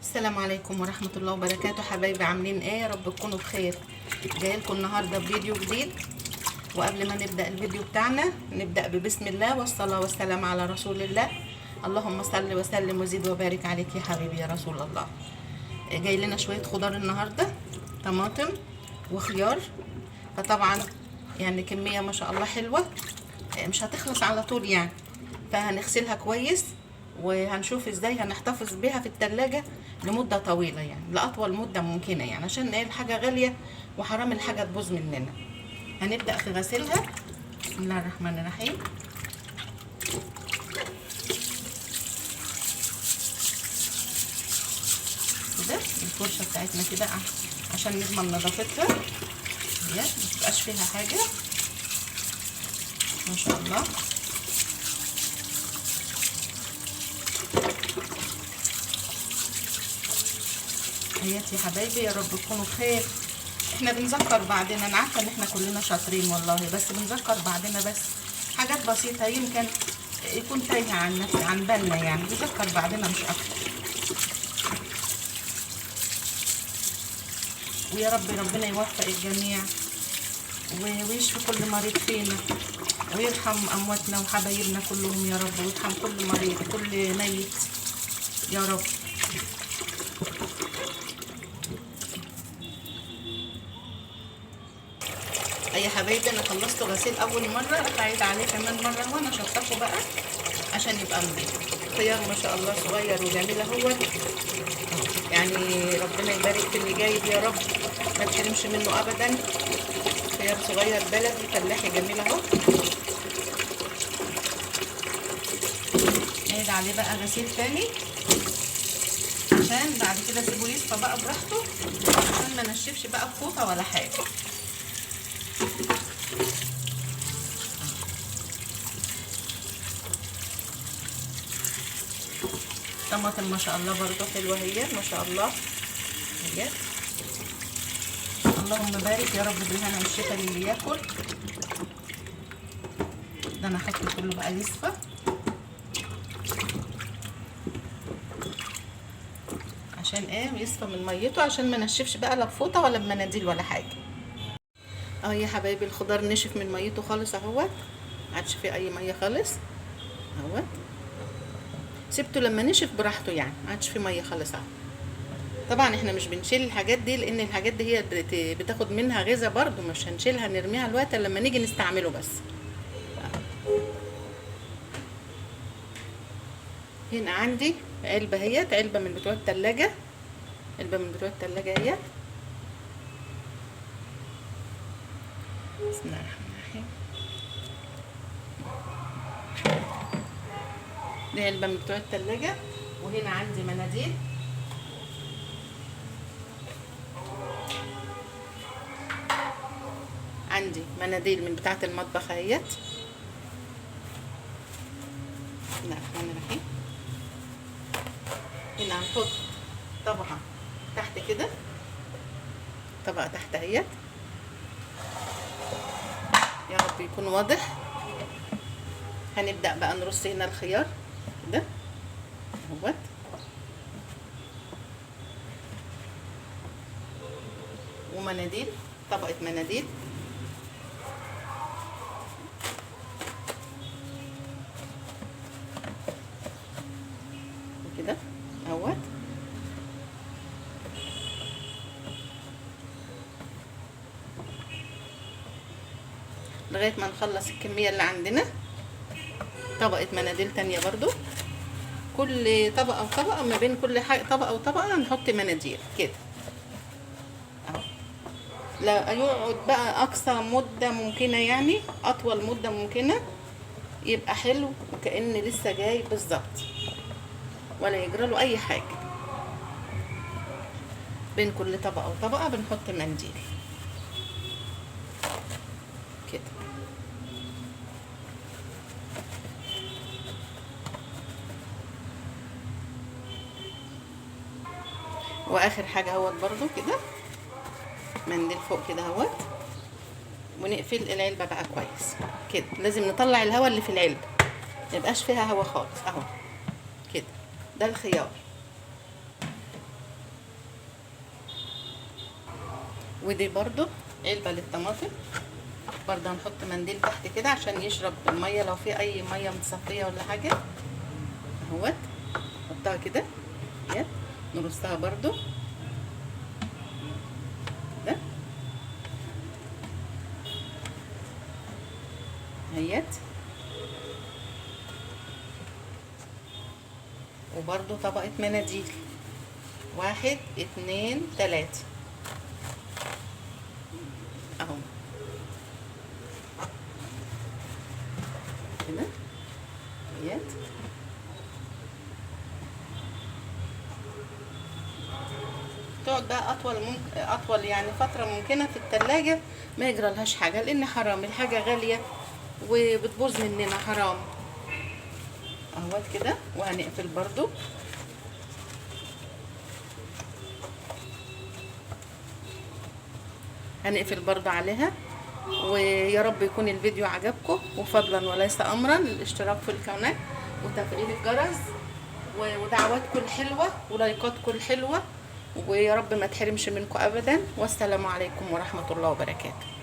السلام عليكم ورحمة الله وبركاته. حبايبي عاملين ايه؟ يا رب تكونوا بخير. جايلكم النهارده بفيديو جديد، وقبل ما نبدأ الفيديو بتاعنا نبدأ ببسم الله والصلاة والسلام على رسول الله. اللهم صل وسلم وزيد وبارك عليك يا حبيبي يا رسول الله. جاي لنا شوية خضار النهارده، طماطم وخيار، فطبعا يعني كمية ما شاء الله حلوة، مش هتخلص على طول يعني، فهنغسلها كويس وهنشوف ازاي هنحتفظ بيها في التلاجة لمدة طويلة، يعني لأطول مدة ممكنة، يعني عشان ايه الحاجة غالية وحرام الحاجة تبوظ مننا. هنبدأ في غسيلها. بسم الله الرحمن الرحيم. كده الفرشة بتاعتنا كده عشان نضمن نظافتها، هي متبقاش فيها حاجة ما شاء الله. حياتي يا حبايبي، يا رب تكونوا بخير. احنا بنذكر بعضنا، انا عارفه ان احنا كلنا شاطرين والله، بس بنذكر بعضنا بس حاجات بسيطة يمكن يكون تايهه عن نفس عن بالنا، يعني بنذكر بعضنا مش اكتر. ويا رب ربنا يوفق الجميع ويشفي كل مريض فينا، ويرحم امواتنا وحبايبنا كلهم يا رب، ويرحم كل مريض كل ميت يا رب. يا حبايبي انا خلصت غسيل اول مرة، راح اعيد عليه كمان مرة وانا شطفه بقى عشان يبقى نضيف. خيار ما شاء الله صغير وجميل اهو، يعني ربنا يبارك في اللي جايب يا رب، ما تحرمش منه ابدا. خيار صغير بلدي فلاحي جميل اهو. نعيد عليه بقى غسيل تاني عشان بعد كده اسيبه يصفى بقى براحته، عشان ما نشفش بقى بفوطه ولا حاجة. طماطم ما شاء الله برضو حلوة هي ما شاء الله هي، اللهم بارك يا رب بالهنا والشفا للي ياكل. ده انا احط كله بقى يصفى. عشان ايه يصفى من ميته، عشان ما نشفش بقى لا بفوطه ولا بمناديل ولا حاجة. اهو يا حبايبي الخضار نشف من ميته خالص اهوت، ما عادش فيه اي مية خالص اهوت. سبته لما نشف براحته، يعني ما عادش فيه مية خالص اهو. طبعا احنا مش بنشيل الحاجات دي لان الحاجات دي هي بتاخد منها غذاء برضو، مش هنشيلها نرميها الوقت لما نيجي نستعمله بس. هنا عندي علبة اهيت، علبة من بتوع التلاجة، علبة من بتوع التلاجة اهيت. بسم الله الرحمن الرحيم. دي علبة من بتوع التلاجة. وهنا عندي مناديل، عندي مناديل من بتاعة المطبخ اهيت. بسم الله الرحمن الرحيم. هنا هنحط طبقة تحت كده، طبقة تحت اهيت، يا رب يكون واضح. هنبدأ بقى نرص هنا الخيار كده اهوت. ومناديل، طبقة مناديل. كده اهوت. لغاية ما نخلص الكمية اللي عندنا. طبقة مناديل تانية برضو، كل طبقة وطبقة، ما بين كل حاجة طبقة وطبقة هنحط مناديل كده اهو. لا يقعد بقى اقصى مدة ممكنة، يعني اطول مدة ممكنة، يبقى حلو وكأن لسه جاي بالظبط، ولا يجرى له اي حاجة. بين كل طبقة وطبقة بنحط منديل كده. واخر حاجة اهوت برضو كده منديل فوق كده اهوت، ونقفل العلبة بقى كويس كده. لازم نطلع الهواء اللي في العلبة، ميبقاش فيها هواء خالص اهو كده. ده الخيار. ودي برضو علبة للطماطم، برضو هنحط منديل تحت كده عشان يشرب المية لو في اي مية متصفيه ولا حاجة اهوت. نحطها كده اهيت، نرصها برضو كده اهيت. وبرضو طبقه مناديل، 1 2 3 اهو كده اهيت. تقعد بقى اطول يعني فترة ممكنة في التلاجة، ما يجرالهاش حاجة، لان حرام الحاجة غالية وبتبوظ مننا حرام اهوت كده. وهنقفل برضو هنقفل برضو عليها. ويا رب يكون الفيديو عجبكم، وفضلا وليس امرا الاشتراك في القناة وتفعيل الجرس ودعواتكم الحلوة ولايكاتكم الحلوة، ويا رب ما تحرمش منكم ابدا. والسلام عليكم ورحمة الله وبركاته.